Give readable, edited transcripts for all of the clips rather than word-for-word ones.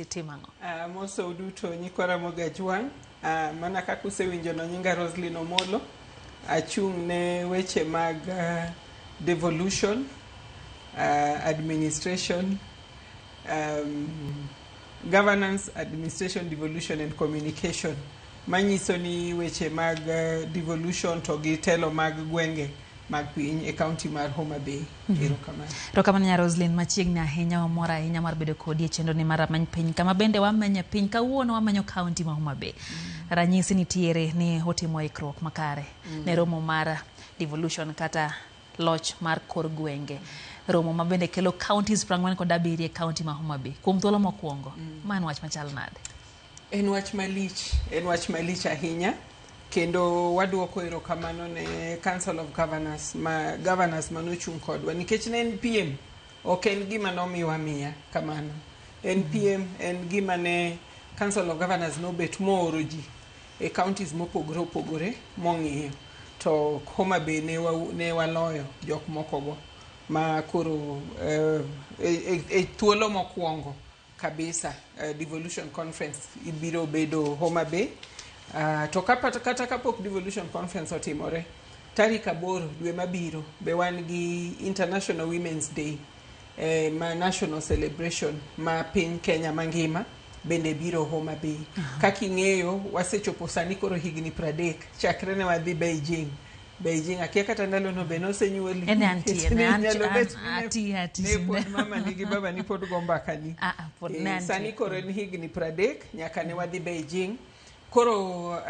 Itimo ang'o? Mosou duto nyikwa Ramogi Ajwang'. Mana kaka usewinjo no, nyinga Roslyn Omolo. Achung' ne weche mag devolution, administration, governance, administration, devolution and communication. Manyiso ni weche mag devolution to gi telo mag gwenge mag piny e kaunti mar Homa Bay. Erokamano. Erokamano nya Roslyn, machiegni ahinya, wamor ahinya mar bedo kodi e chenro ni mar Rameny Piny, kama bende wamenyo piny. Kawuono wamenyo kaunti ma Homa Bay. Ranyisi nitiere ni otimo ikruok makare ne romo mar devolution kata loch mar kor gwenge. Romo ma bende kelo counties 47 e kaunti ma Homa Bay kuom thuolo mokwongo. Ma en wach machal nade? En wach malich, en wach malich ahinya. Kendo waduoko erokamano ne Council of Governors, ma governors manochung' kodwa nikech ne en piem, ok en gima nomiwa miya kamano. En piem, en gima ne Council of Governors nobet mooro ji e counties mopogore opogore mong'iyo. To Homa Bay ne waloyo jok mokogo ma koro e thuolo mokwongo kabisa devolution conference ibiro bedo Homa Bay. To kata kapok devolution conference otimore, tarik 8 dwe mabiro be wan gi International Women's Day ma national celebration ma piny Kenya mangima bende biro Homa Bay. Kaka ing'eyo, wasechopo sani koro higni 30 chakre ne wadhi Beijing. Beijing, akia kata ndalono be nosenyuoli. Ne antie, ne Nyalo bet ni ati, ati. Ne pod mama ni gi baba ni pod go mbaka ni. Ah, ah, pod ne antie. Sani koro en higni 30 nyaka ne wadhi Beijing. Koro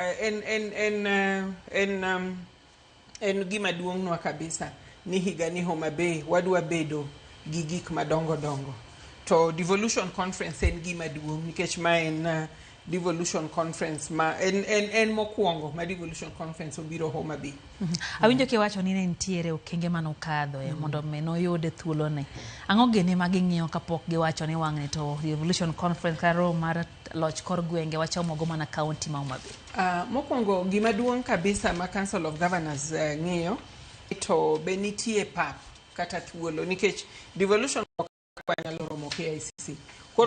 en gima duong'nwa kabisa ni higa ni Homa Bay wadwa bedo gi gik madongo dongo. To devolution conference en gima duong' nikech ma en devolution conference ma en mokwongo ma devolution conference obiro Homa Bay. Awinjo kiwacho ni ne nitiere okenge manokadho e mondo mi noyud thuolone. Ang'o gini ma ging'iyo kapok giwacho ni wang'ni to devolution conference kata romo mar loch kor gwenge wachomo go mana kaunti ma Homa Bay? Mokwongo gima duong' kabisa ma Council of Governors ng'iyo to be nitie pap kata thuolo nikech devolution ok wanyalo romo KICC. Koro